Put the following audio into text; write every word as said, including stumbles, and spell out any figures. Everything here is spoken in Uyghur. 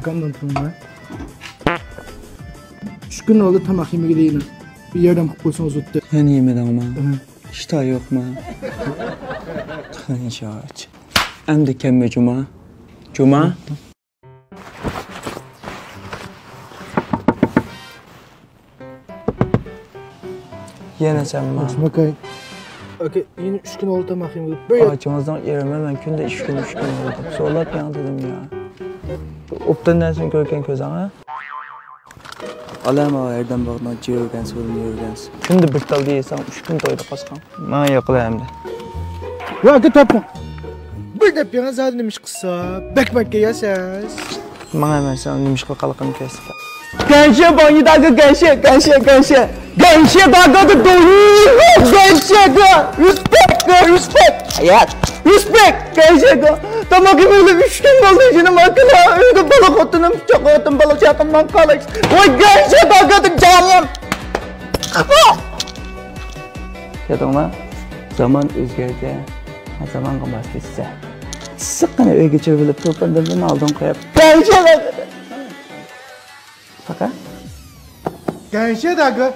كاندان تۇرما. ئۈچ كۈن ئالدى تاماق يېمىگىلى يەنە. بىر ياردەم قىلىپ قويسىڭىز ئۆتتى. يەنە يېمىدىڭما؟ ئىشتا يوقما؟ قانچە ئاچ. ئەمدى كەممە جۇما. جۇما. يەنە سەنما؟ ئاكا، يەنە ئۈچ كۈن ئالدى تاماق يېمىدىم. بىر يا- ئاچىڭىزنىڭ ئېرىمەن مەن كۈندە ئۈچ كۈن، ئۈچ كۈن بولدى. سولاپ يەڭ دېدىم يا. ئوبدان نەرسىنى كۆرگەن كۆزۈڭ، ھە؟ ئالەم ئاۋۇ ھەردەم باغدا جۆرگەنسە، بۇرۇن يۆرگەنسە. كۈندە بىر تال يېسەڭ، ئۈچ كۈن تويدا قاسقان. ماڭا يوقلا ئەمدى. يا ئاكا تاپماڭ. بىر دەپ يەڭە زادى نېمە ئىش قىلسا، بەك مەككە ياساس. ماڭا ئەمەس، نېمە ئىش قىلقانلىقىمنى كۆرسىتە. گەنشە بانيىداگى گەنشە، گەنشە، گەنشە. گەنشە داگىدا دويۇ، گەنشەگە، رېسپېكت، رېسپېكت. ھايات. رېسپېكت، گەنشەگە. تاماق يېمىگىلى ئۈچ كۈن بولدى، جېنىم ئاكىلار. ئۆيگە بالا خوتۇنۇم، چوقۇ خوتۇن بالا چاقىم ماڭا قالاي. ۋاي گەنشە داگىدا جانىم. كۆردۈڭلار؟ زامان ئۆزگەردى. زامانغا ماسلىشسا. ئىسسىققىنە ئۆيگە چۆرۈلۈپ، تۇلپاندىن بىرنى ئالدىن قويۇپ. گەنشە داگىدا. پاقا. گەنشە داگى.